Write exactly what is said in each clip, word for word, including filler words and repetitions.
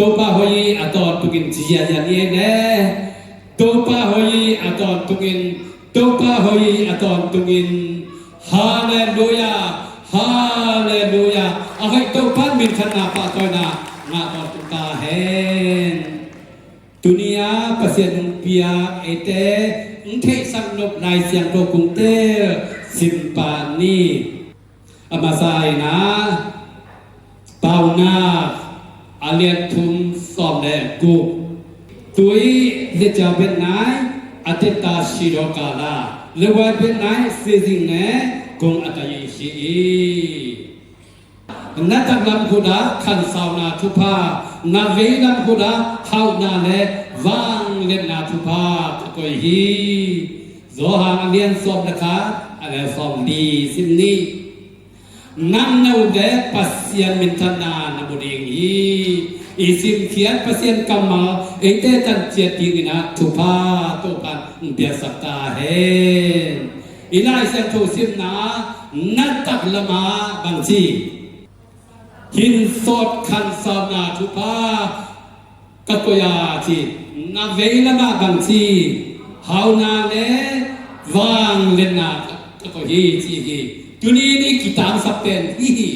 Topa hoih a tawntungin ci hianhian ni ei le. Topa hoih a tawntungin, Topa hoih a tawntungin. Halleluia, halleluia. A hoih Topa minthanna pahtawina ngah tawntung ta hen. Tuni-a Pasian hong pia eite hong theihsak nop Lai Siangtho kong tel sim pah ni. A masa in ah Paunak a lian thum sawm le guk. Tui le ca bet nai a teta si dawh kala le wai bet nai si zing ne kong a ta yi si i. Na taklam khut ah khansauna thupha, na veilam khut ah hauhna le vangliatna thupha ka koih hi. Johan a lian sawm le khat a le sawm li sim ni. Nang na ut le Pasian minthanna na mu ding hi. I simkhiat Pasian kammal eite tanciat dingin ah thupha Topan hong piaksak ta hen. I Lai Siangtho simna na taklam ah bang ci? Hin sawt khansauna thupha ka koih a ci. Na veilam ah bang ci? Hauhna le vangliatna ka koih hi ci hi. Tuni-in i kitangsap pen hi hi.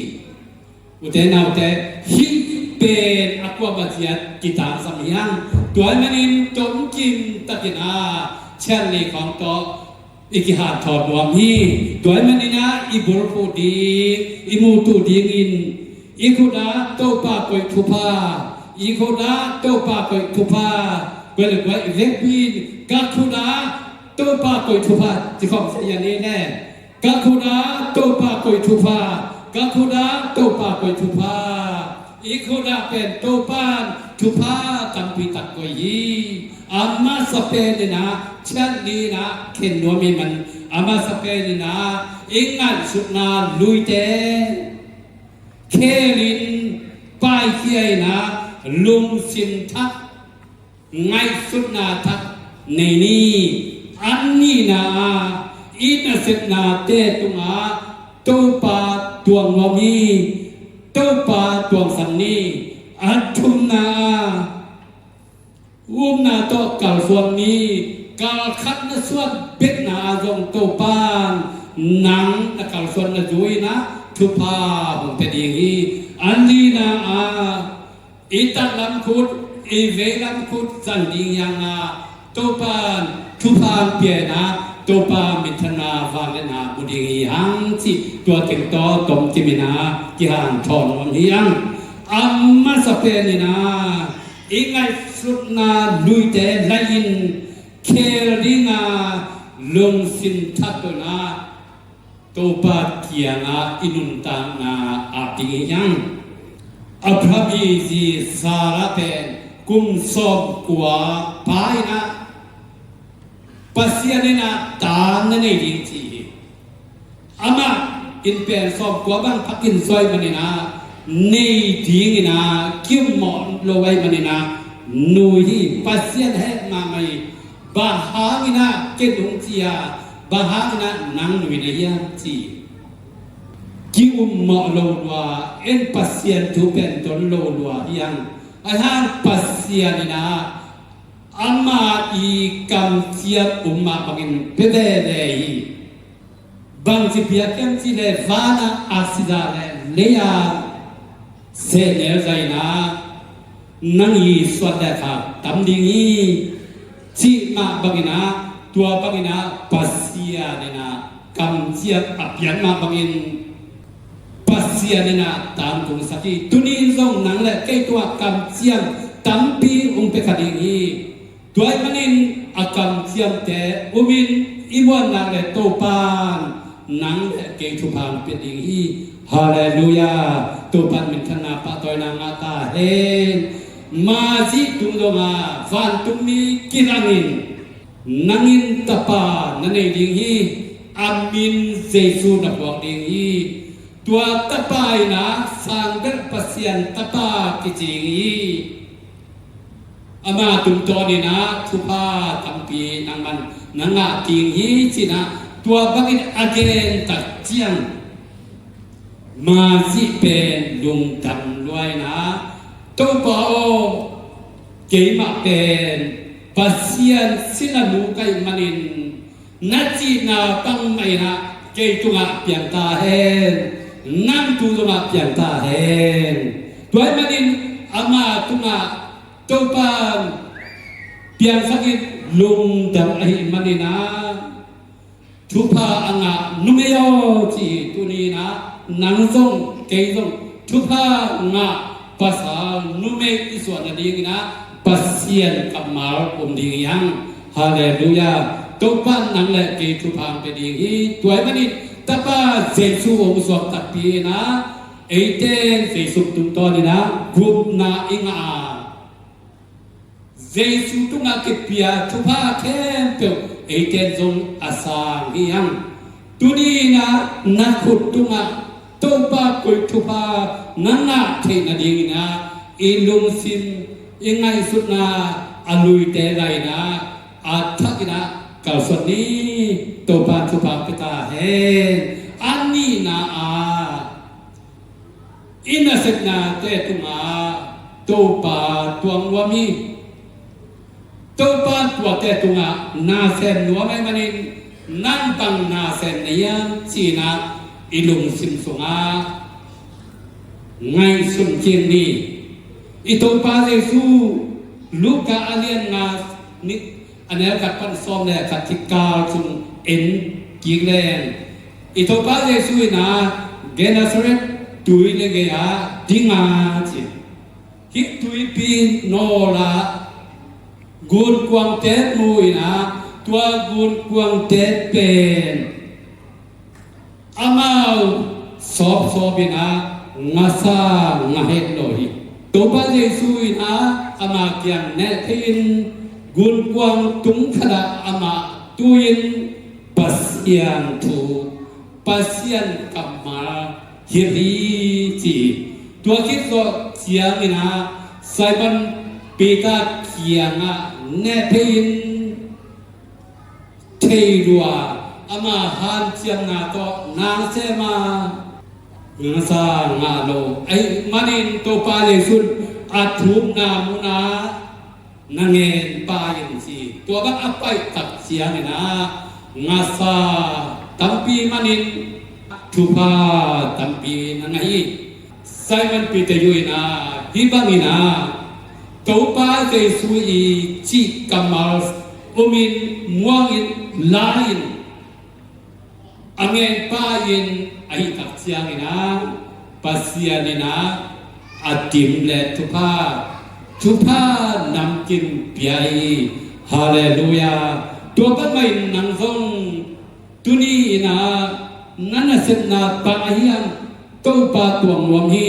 Ute naute, hih pen a kuamah ciat kitangsam hiam? Tua ahih manin tomkim takin ah Charlie khawng tawh i kihanthawn nuam hi. Tua ahih manin ah i bulphuh ding, i muhtuh dingin i khut ah Topa koih thupha, i khut ah Topa koih thupha. Kua le kua i vekpi in ka khut ah Topa koih thupha ci khawm sa ia ni le. Ka khut ah Topa koih thupha, ka khut ah Topa koih thupha. I khut ah pen Topan thupha tampi tak koih hi. A masa pen in ah Charlie in ah khen nuam hi man, a masa pen in ah i ngaihsutna luite khelin paikhia in ah lungsim thak ngaihsutna thak nei ni. A nihna ah i nasepnate tungah Topa tuang nuam hi. Topa tuangsak ni. A thumna ah upna tawh kalsuan ni. Kalkhatna suan betna ah zong Topan nang na kalsuanna zui in ah thupha hong pia ding hi. A lina ah i taklam khut, i veilam khut zang ding hi hang a, Topan thupha hong pia in ah Topa minthanna vangliatna mu ding hi hang cih tua teng tawh tomkim in ah kihanthawn nuam hi hang. A masa pen in ah i ngaihsutna luite laih in khel ding a lungsim thak in ah Topa kiangah i nuntakna ap ding hi hang. Abraham i zi Sarah pen kum sawmkua pha in ah Pasian in ah ta na nei ding ci hi. Amah in pen sawmkua bang phakin suai man in ah nei ding in ah kiummawh lo ahih man in ah nui hi. Pasian heh mahmah hi. Bang hangin ah ken hong ci a, bang hangin ah nang nui na hiam ci. Kiummawh lo lua, en Pasian thu pen don lo lua hi hang. Ahi hang Pasian in ah ama i kamciam um mah bangin pia veve hi. Bangci piak hiam cih leh van ah aksida le lei ah sehnel zai in ah nang i suan le khak tam ding hi cih mah bangin ah, tua bangin ah Pasian in ah kamciam a piak mah bangin Pasian in ah tangtungsak hi. Tuni in zong nang le kei tungah kamciam tampi hong pia kha ding hi. Tua ahih manin a kamciamte um in i muanna le Topan nang le kei thupha hong pia ding hi. Halleluia. Topan minthanna pahtawina ngah ta hen. Mazih tung dong a vantungmi kilangin nang in tapa na nei ding hi. A min Jesu na puak ding hi. Tua tapa in ah sangbelh Pasian tapa kici hi. Ama tungtawn in ah thupha tampi nangman na ngah ding hi ci in ah tua bangin a gen tak ciang Mazih pen lungdam lua in ah Topa aw, Keimah pen Pasian sinanu ka hih manin na cihna bangmah in ah kei tungah piang ta hen. Nang tung zongah piang ta hen. Tua hih manin ama tungah Topa'n piangsakin lungdam ahih manin ah thupha a ngah numei aw ci. Tuni in ah nang zong kei zong thupha ngah pasal numei i suah nadingin ah Pasian kammal om ding hi hang. Halleluiah. Topa'n nang le kei thupha hong pia ding hi. Tua hih manin Tapa Jesu hong suak takpi in ah eite Jesu tungtawn in ah gupna i ngah a, Jesu tungah kipia thupha khempeuh eite zong a sang hi hang. Tuni in ah na khut tungah Topa koi thupha na ngah theih nadingin ah i lungsim, i ngaihsutna a luite lai in ah a thak in ah kalsuan ni. Topa thupha pia ta hen. A nihna ah i nasepnate tungah Topa tuang nuam hi. Topa tuate tungah na sem nuam ahih manin nang bang na sem na hiam ci-in ah i lungsim sungah ngaihsun kik ni. I Topa Jesu Luka a lian nga ni, a neu khat pan sawm le khat kikal sung en kik leng i Topa Jesu in ah Gennesaret tui le gei ah ding a ci. Hih tuipi nawl ah gunkuangte mu in ah tua gunkuangte pen amau sawpsawp in ah ngasa ngah het lo hi. Topa Jesu in ah ama kiang neh thei in gunkuang tung khat ah amah tu in Pasian thu, Pasian kammal hilh hi ci hi. Tua khit zawh ciangin ah Simon Peter kiangah neh thei in thei lua, ama hanciamna tawh nang sem a ngasa ngah lo ahih manin Topa Jesu in a thumna munah na ngen pai in ci. Tua bang a paih tak ciangin ah ngasa tampi manin thupha tampi na ngah hi. Simon Peter in ah hih bangin ah Topa Jesu i cih kammal um in muang in la in a ngen pai in ahih tak ciangin ah Pasian in ah a dim le thupha, thupha namkim pia hi. Halleluiah. Tua bangmah in nang zong tuni in ah na nasepna bang ahi hiam? Topa tuang nuam hi.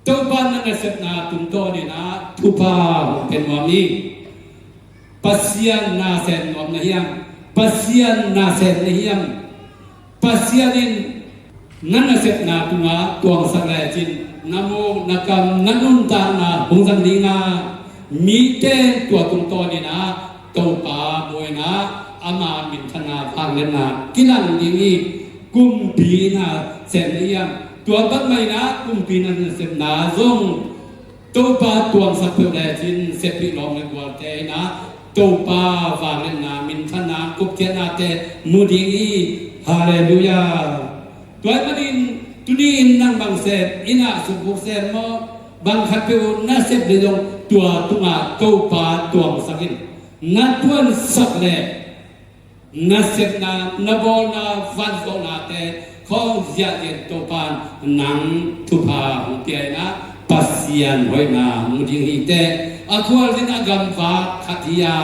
Topa na nasepna tungtawn in ah thupha hong pia nuam hi. Pasian na sem nuam na hiam? Pasian na sem na hiam? Pasian in na nasepna tungah tuangsak lecin na muk na kam na nuntakna hong zang ding a, mite tua tungtawn in ah Topa mu in ah ama minthanna vangliatna kilang ding hi. Kumpi na sem na hiam? Tua bangmah in ah kumpi na nasepna zong Topa tuangsak peuh lecin seppih lawm le gualte in ah Topa vangliatna minthanna gupkhiatnate mu ding hi. Halleluiah. Tua ahih manin tuni in nang bang sep, inn ah sumburh sep maw, bang khatpeuh na sep le zong tua tungah Topa tuangsak in. Na tuansak le nasepna, na bawlna, vanzuaknate khawng ziahziah in Topa in nang thupha hong pia in ah Pasian hoihna mu ding hi teh. A khualzin a gamvak khat hi a,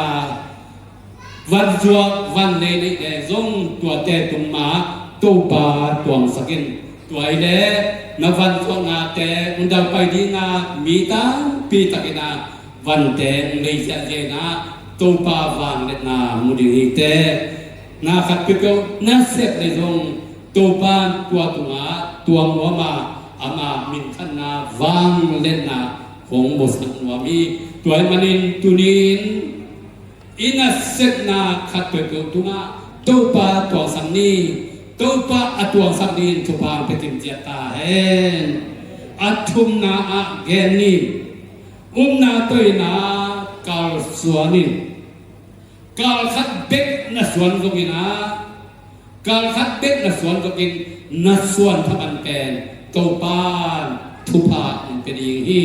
vanzuak vanlei neih le zong tuate tung mah Topa tuangsak in. Tua hi leh na vanzuaknate hong daupai ding a, mi tampi takin ah vante hong lei ziahziah in ah Topa vangliatna mu ding hi teh. Na khat peuhpeuh na sep le zong Topa in tua tungah tuang nuam a, ama minthanna vangliatna hong musak nuam hi. Tua ahih manin tuni in i nasepna khat peuhpeuh tungah Topa tuangsak ni. Topa a tuangsak ni in thupha hong pia kim ciat ta hen. A thumna ah gen ni. Upna tawh in ah kalsuan in, kalkhat bek na suan zongin ah, kalkhat bek na suan zongin, na suan thaman pen Topan thupha in pia ding hi.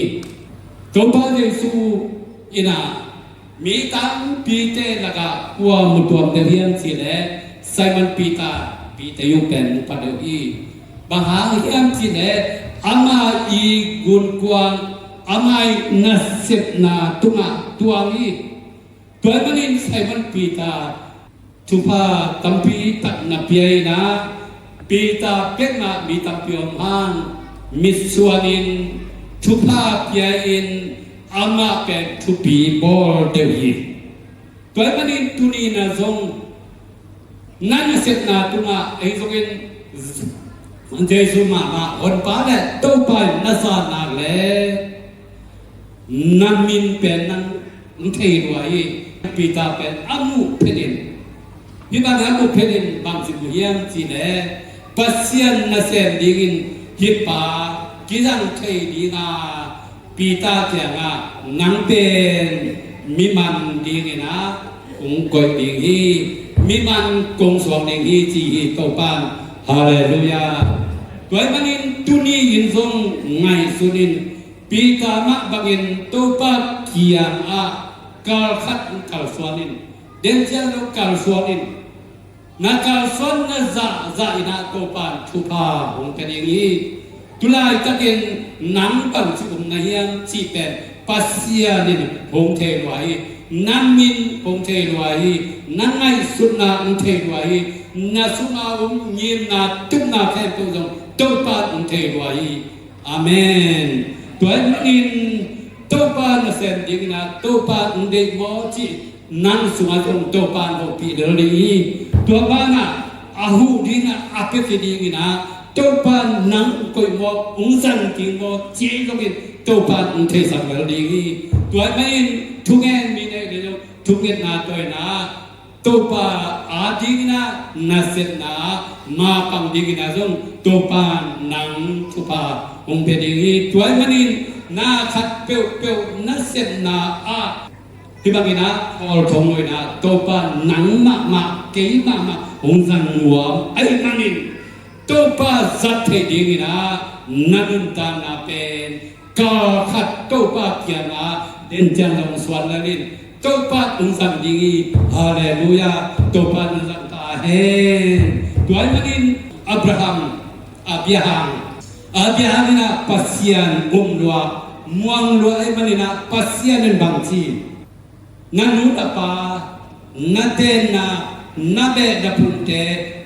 Topa Jesu in ah mi tampite lakah kua mu tuam deuh hiam cih leh Simon Peter, Peter yu pen mu pha deuh hi. Bang hang hiam cih leh ama i gunkuang, ama i nasepna tungah tuang hi. Tua ahih manin Simon Peter thupha tampi tak na pia in ah, Peter bek mah mi tampi om hang mitsuan in thupha pia in amah pen thupi bawl deuh hi. Tua ahih manin tuni in ah zong na nasepna tungah ahi zongin Jesu mahmah Honpa le Topa in na zat nak leh na min pen nang hong thei lua hi. Peter pen a muh phetin, hih bang a muh phetin bang ci mu hiam cih leh Pasian nasem dingin hih pa kizang thei ding a, Peter kiangah nang pen mi man dingin ah hong koih ding hi, mi man kong suak ding hi ci hi Topan. Halleluiah. Tua ahih manin tuni in zong ngaihsun in, Peter mah bangin Topa kiangah kalkhat kalsuan in, den ciang lo kalsuan in, na kalsuan na zahzah in ah Topan thupha hong pia ding hi. Tulaitakin nang bangci um na hiam cih pen Pasian in hong thei lua hi. Na min hong thei lua hi. Na ngaihsutna hong thei lua hi. Na sunga um ngimna tupna khempeuh zong Topan hong thei lua hi. Amen. Tua ahih manin Topa nasem dingin ah Topa hong deih maw cih nang sungah zong Topan hopih lel ding hi. Tua banah a huh dingin ah a piakhia dingin ah Topan nang hong koih maw, hong zang ding maw cih zongin Topan hong theisak lel ding hi. Tua ahih manin thungen mi nei le zong thungetna tawh in ah Topa a dingin ah nasepna mapang dingin ah zong Topan nang thupha hong pia ding hi. Tua ahih manin na khat peuhpeuh nasepna ah hih bangin ah khawl thong lo in ah Topa nang mahmah, kei mahmah hong zang nuam ahih manin Topa zat theih dingin ah na nuntakna pen kalkhat Topa kiangah den ciang zong suan lel in Topa hong zang ding hi. Halleluiah. Topa na zang ta hen. Tua ahih manin Abraham, Abraham, Abraham in ah Pasian um lua, muang lua ahih manin ah Pasian in bang ci, na nu na pa, na tenna, na beh na phunte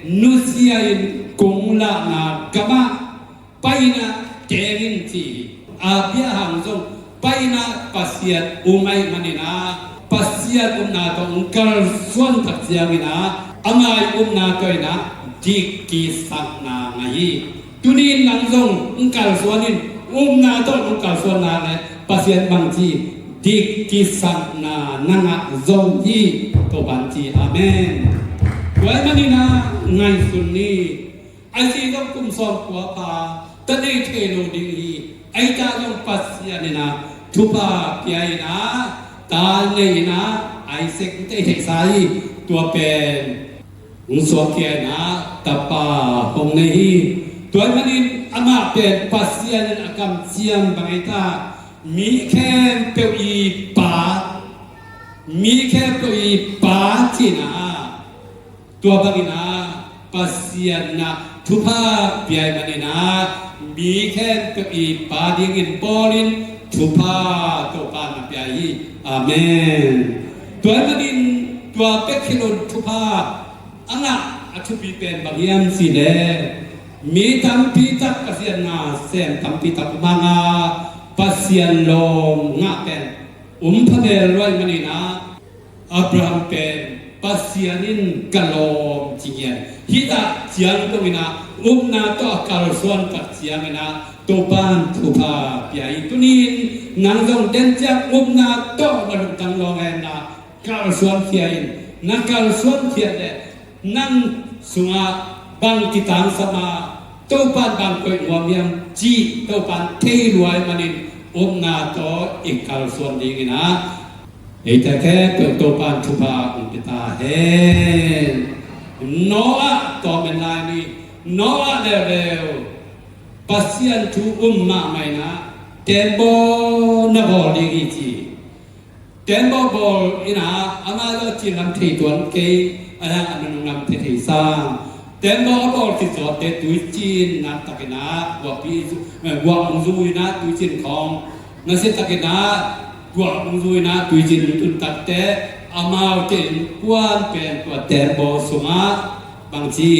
nusia in kong lahna gamah pai in ah teng in ci hi. Abraham zong pai in ah Pasian um ahih manin ah Pasian umna tawh hong kalsuan tak ciangin ah ama i umna tawh in ah dik kisakna ngah hi. Tuni in nang zong hong kalsuan in, umna tawh hong kalsuan nak leh Pasian bang ci, dik kisakna na ngah zo hi. Topan ci. Amen. Tua ahih manin ah ngaihsun ni. A si zong kum sawm kua pha ta nei thei lo ding hi. Ahi ta zong Pasian in ah thupha pia in ah ta nei in ah Isaac hong tei theihsa hi. Tua pen hong suakkhia in ah tapa hong nei hi. Tua ahih manin amah pen Pasian in a kamciam bang ahi ta, mi khempeuh i pa, mi khempeuh i pa cihna ah, tua bangin ah Pasian in ah thupha pia ahih manin ah mi khempeuh i pa dingin bawlin thupha Topa na pia hi. Amen. Tua ahih manin tua bek hi lo in thupha a ngah a thupi pen bang hiam cih leh mi tampi tak Pasian na sem tampi tak manga Pasian lawm ngah pen um pha mel lua ahih manin ah Abraham pen Pasian in ka lawm ci ngiat. Hih tak ciang dongin ah upna tawh a kalsuan tak ciangin ah Topan thupha pia hi. Tuni in nang zong den ciang upna tawh na lungtang lawng hen la kalsuan khia in, na kalsuan khiat leh nang sungah bang kitangsam a, Topan bang koih nuam hiam cih Topan thei lua ahih manin upna tawh i kalsuan dingin ah eite khempeuh Topa'n thupha hong pia ta hen. Noah tawh men lai ni. Noah leuleu Pasian thu um mahmah in ah tembaw na bawl ding hi ci. Tembaw bawl in ah amah zong cin lam thei tuan kei, a hiang a nunung lam thei thei sang. Tembaw a bawl khit zawh teh tuicin nak takin ah guahpi zu, eh, guah hong zu in ah tuicin khawng na sia takin ah guah hong zu in ah tuicin hong tun tak teh amaute innkuan pen tua tembaw sungah bangci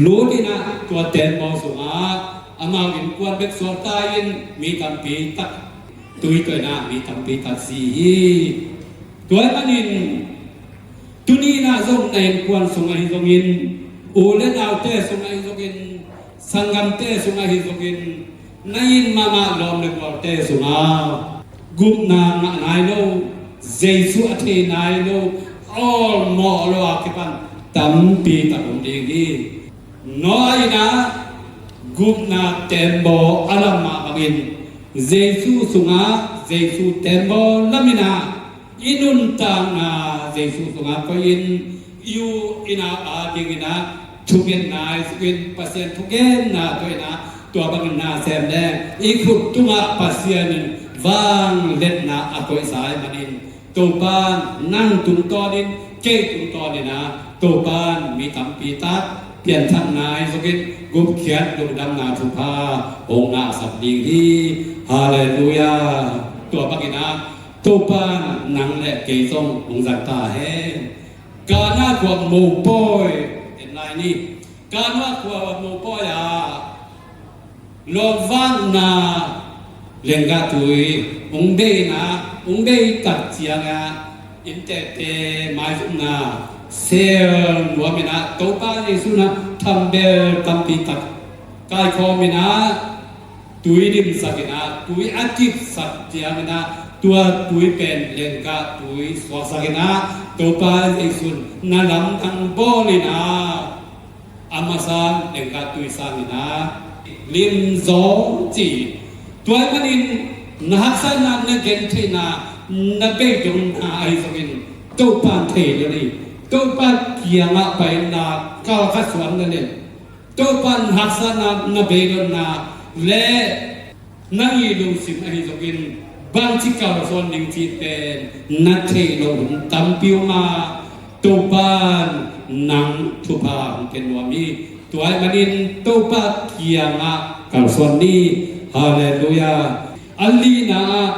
lut in ah tua tembaw sungah amau innkuan bek suak ta in mi tampi tak tui tawh in ah mi tampi tak si hi. Tua ahih manin tuni in ah zong na innkuan sung ahi zongin, u le naute sung ahi zongin, sanggamte sung ahi zongin, na it mahmah lawm le gualte sungah gupna ngah nai lo, Jesuh a thei nai lo, awlmawh lo a kipan tampi tak om ding hi. Noah in ah gupna tembaw a lam mah bangin Jesuh sungah, Jesuh tembaw lam in ah i nuntakna Jesuh sungah koih in i u i nau a dingin ah thugen nai sukin Pasian thugenna tawh in ah tua bangin na sem leng i khut tungah Pasian in vangliatna a koihsa ahih manin Topa'n nang tungtawnin, kei tungtawnin ah Topa'n mi tampi tak pianthak nai sukin gupkhiat lungdamna thupha hong ngahsak ding hi. Halleluiah. Tua bangin ah Topa'n nang le kei zong hong zang ta hen. Kana khua mopawi en lai ni. Kana khua mopawi ah lawmvakna lenggah tui hong bei in ah, hong bei tak ciangah inntekte maizumna sel nuam in ah Topa Jesuh in ah thambel tampi tak kaikhawm in ah tui dimsak in ah, tui a kipsak ciangin ah tua tui pen lenggah tui suaksak in ah Topa Jesuh in na lamdang bawl in ah a masa lenggah tui sang in ah lim zaw ci. Tua ahih manin na haksatna, na gentheihna, na beidonna ahi zongin Topa'n thei lo hi. Topa kiangah pai in ah kal khat suan na le Topa'n haksatna, na beidonna le na i lungsim ahi zongin bangci kalsuan ding cih pen na theih loh hun tampi om a, Topa'n nang thupha hong pia nuam hi. Tua ahih manin Topa kiangah kalsuan ni. Halleluiah. A lina ah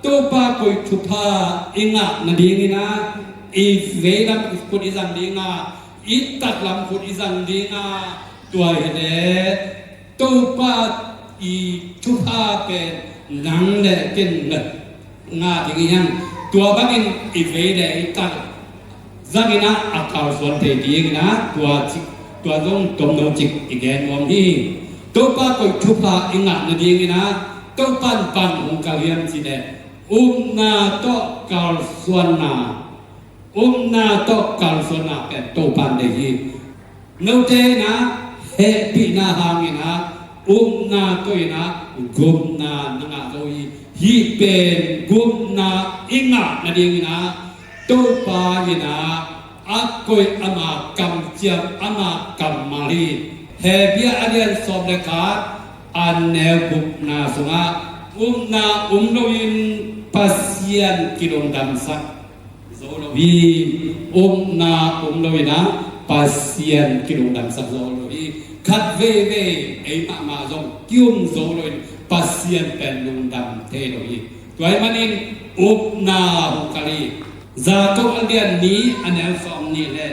Topa koih thupha i ngah nadingin ah i veilam khut i zang ding a, i taklam khut i zang ding a, tua hi leh Topa i thupha pen nang le ken na ngah ding hi hang. Tua bangin i vei le i tak zangin ah a kalsuan thei dingin ah tua cik, tua zong tomno cik i gen nuam hi. Topa koih thupha i ngah nadingin ah Topa'n bang hong kal hiam cih leh upna tawh kalsuanna, upna tawh kalsuanna pen Topa'n deih hi. Note in ah hehpihna hangin ah upna tawh in ah gupna na ngah zo hi. Hih pen gupna i ngah nadingin ah Topa in ah a koih ama kamciam, ama kammal hi. Hebru a lian sawm le khat a neu gukna sungah upna um loin Pasian kilungdamsak zo lo hi. Upna um loin ah Pasian kilungdamsak zo lo hi. Khat veivei ei mahmah zong ki-um zo loin Pasian pen lungdam thei lo hi. Tua ahih manin upna hong kal hi. Jakob a lian nih a neu sawmnih le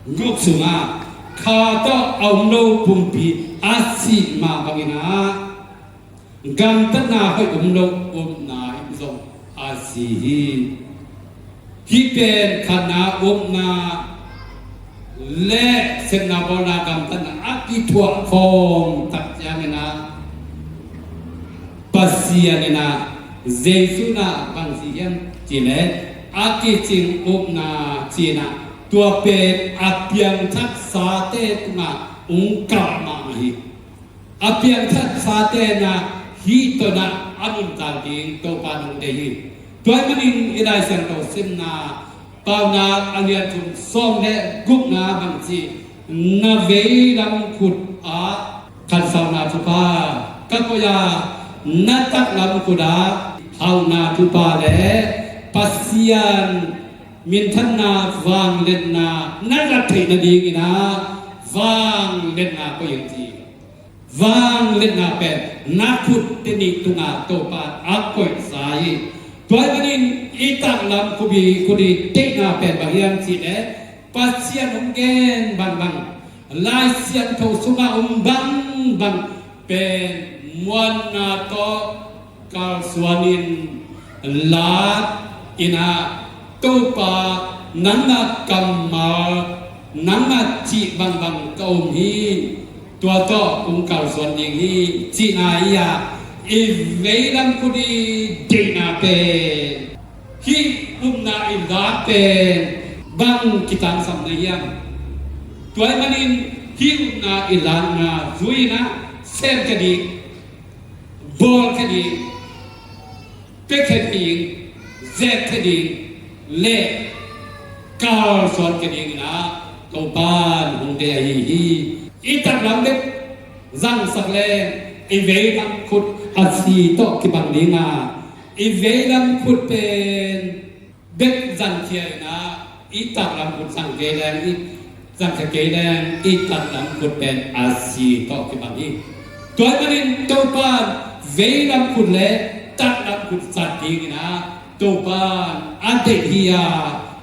guk sungah kha tawh a um lo pumpi a sih mah bangin ah gamtatna hoih um lo upna in zong a si hi. Hih pen khatna upna le sepna bawlna gamtatna a kithuah khawm tak ciangin ah Pasian in ah Jesuh in ah bang ci hiam cih leh a kicing upna ci-in ah tua pen a piangthaksate tungah hong kalh mahmah hi. A piangthaksate in ah hih tawh in ah a nuntak ding Topa nong deih hi. Tua ahih manin i Lai Siangtho simna Paunak a lian thum sawm le gukna bang ci, na veilam khut ah khansauna thupha ka koih a, na taklam khut ah hauhna thupha le Pasian minthanna vangliatna na zat theih nadingin ah vangliatna koih in ci. Vangliatna pen na khutte nih tungah Topa a koihsa hi. Tua ahih manin i taklam khut i, khut i deihna pen bang hiam cih leh Pasian hong gen bangbang, Lai Siangtho sungah om bangbang pen muanna tawh kalsuan in, lat in ah, Topa, nangmah kammal, nangmah cih bangbang ka om hi, tua tawh kong kalsuan ding hi, cihna hi a, i veilam khut i deihna pen, hih upna i lak pen bang kitangsam na hiam? Tua ahih manin hih upna i lakna zui in ah, semkhia ding, bawlkhia ding, piakhia ding, zekkhia ding le kalsuankhia dingin ah Topa'n hong deih ahi hi. I taklam bek zangsak leng i veilam khut a si tawh kibang ding a, i veilam khut pen bek zangkhia in ah, i taklam khut zang kei leng, i zangkhia kei leng, i taklam khut pen a si tawh kibang hi. Tua ahih manin Topa'n veilam khut le taklam khut zat dingin ah Topa'n a deih hi a,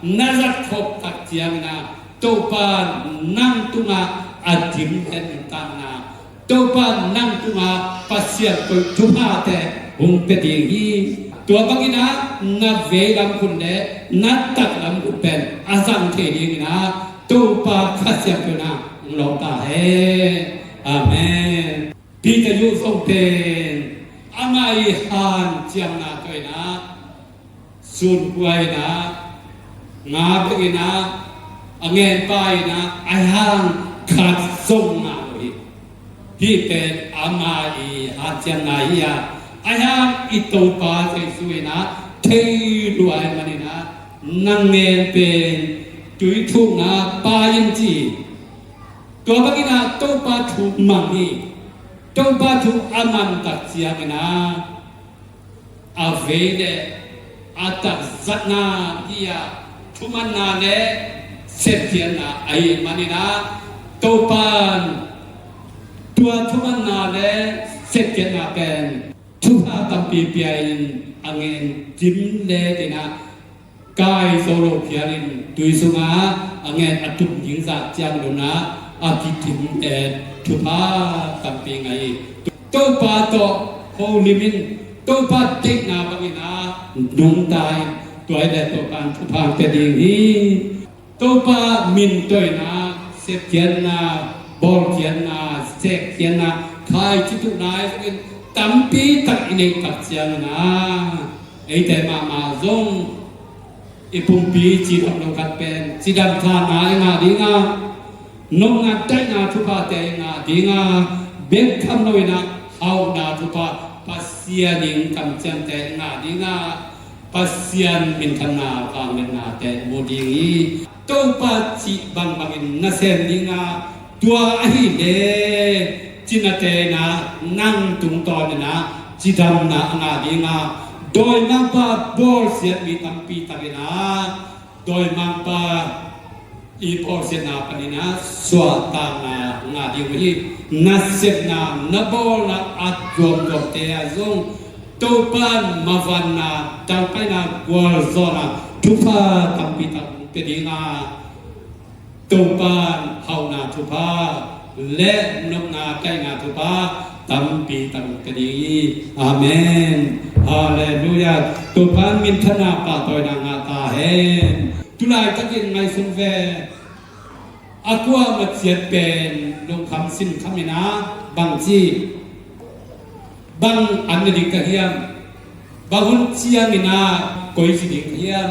na zat khop tak ciangin ah Topa'n nang tungah a dim hen nuntakna, Topa'n nang tungah Pasian koih thuphate hong pia ding hi. Tua bangin ah na veilam khut le na taklam khut pen a zang thei dingin ah Topa Kha Siangtho in ah hong lawng ta hen. Amen. Peter Yu Zong pen amah i hanciamna tawh in ah, sunkua in ah, nga bek in ah, a ngenpa in ah, ahih hang khat zong ngah lo hi. Hih pen amah i hanciamna hi a, ahih hang i Topa Jesu in ah thei lua ahih manin ah, na ngen pen tui thukna pai in ci. Tua bangin ah Topa thu mang hi. Topa thu a man tak ciangin ah, a vei le a takzatna hi a, thumanna le sepkhiatna ahih manin ah, Topa'n tua thumanna le sepkhiatna pen thupha tampi pia in, a ngen dim le in ah, kai zo lo phial in tui sungah a ngen a tum ding zah ciang lo in ah, a kidim pen thupha tampi ngah hi. Topa tawh holim in, Topa deihna bangin ah nungta in, tua hi leh Topa'n thupha pia ding hi. Topa min tawh in ah sepkhiatna, bawlkhiatna, zekkhiatna, khaici tuhna hi zongin, tampi tak i neih tak ciangin ah, eite mahmah zong i pumpi cidam lo khat pen cidam thanna i ngah ding a, nopna daihna thuphate i ngah ding a, bek tham lo in ah hauhna thupha, Pasian in kamciamte i ngah ding a, Pasian minthanna vangliatnate mu ding hi. Topa cih bangbangin na sem ding a, tua ahih leh cinate in ah nang tungtawn in ah cidamna a ngah ding a, dawimangpa bawlsiat mi tampi tak in ah, dawimangpa i bawlsiatna panin ah suahtakna ngah ding uh hi. Na sepna, na bawlna a tuamtuamte ah zong Topa'n mavanna, tangpaina, gualzawhna, thupha tampi tak hong pia ding a, Topa'n hauhna thupha le nopna daihna thupha tampi tak hong pia ding hi. Amen. Halleluiah. Topa'n minthanna, pahtawina ngah ta hen. Tu laitakin ngaihsun ve. A kuamah ciat pen lungkham sinkham in ah, bangci, bang an ne ding ka hiam, bang hun ciangin ah koi ci ding ka hiam,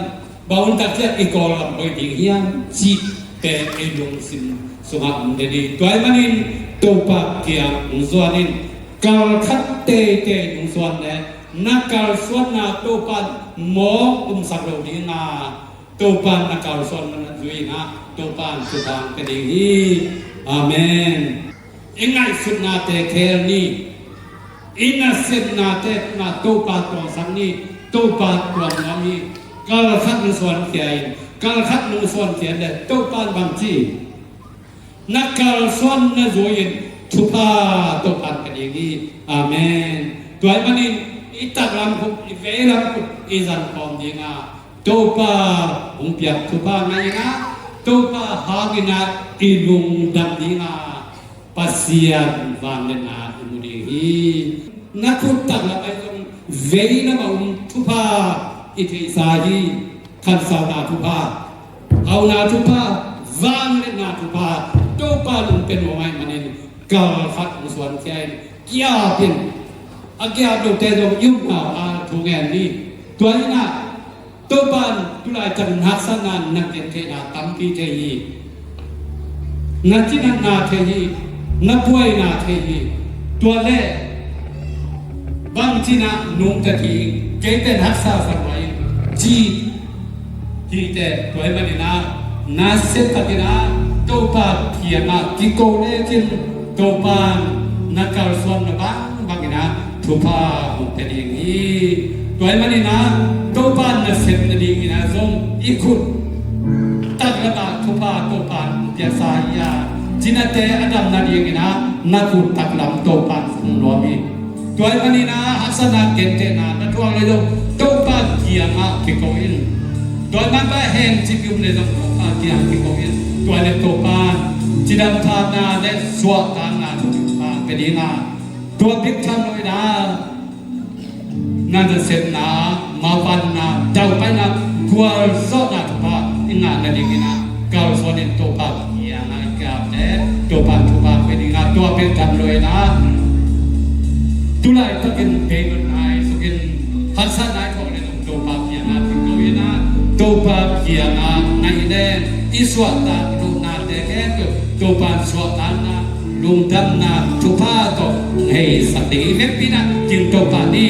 bang hun tak ciang i Kawlgam koi ding hiam cih pen i lungsim sungah om den hi. Tua ahih manin Topa kiang hong zuan in, kal khat teitei hong zuan leh Na kalsuanna Topan mawk umsak lo ding a, Topan na kalsuanna zui in a, Topan thupha hong pia ding hi. Amen. I ngaihsutnate khel ni. I nasepnate na Topa tuangsak ni. Topa tuang ngam hi. Kal khat na suankhia in, kal khat na suankhia le Topan bang ci? Na kalsuanna zui in thupha Topan pia ding hi. Amen. Tua ahih manin i taklam khut, i veilam khut i zang khawm ding a, Topa hong piak thupha ngai in a, Topa hang in a i lungdam ding a, Pasian vangliatna i mu ding hi. Na khut taklam ah zong veilam a um thupha i theihsa hi. Khansauna thupha, hauna thupha, vangliatna thupha, Topa lungpen nuam ahih manin kal khat hong suankhia in, kiap in, a kiap lote zong i upna ah thu ngen ni. Tua in a, Topan tulaitak in haksatna na gentheihna tampi thei hi. Na cinatna thei hi, na buaina thei hi. Tua le bang cinah nungta ding, kei pen haksa sa lua in ci hi teh. Tua ahih manin a, na siatak in a, Topa kiangah kiko lecin Topan na kalsuanna bangbang in a thupha hong pia ding hi. Tua ahih manin a, Topan na sep nading in a zong i khut taklam ah thupha Topan hong piaksa hi a, cinate a dam nading in a na khut taklam Topan hong nuam hi. Tua ahih manin a haksatna, gentehna na thuak le zong Topa kiangah kiko in. Tua ahih manin a heng cih i um le zong Topa kiangah kiko in. Tua le Topan cidam phatna le suahtakna thupha pia ding a, tua bek tham lo in a, na nasepna, mavanna, daupaina, gualzawhna thupha i ngah nading in a, kalsuan in Topa kiangah i kiap le Topa thupha pia ding a, tua bek tham lo in a, tulaitakin beidonna i suk in, haksatna i thuak le zong Topa kiangah kiko in a, Topa kiangah na i leng i suahtak lohnate khempeuh Topa suahtakna, lungdamna thupha tawh hong heisak ding i vekpi in a, ding Topa ni.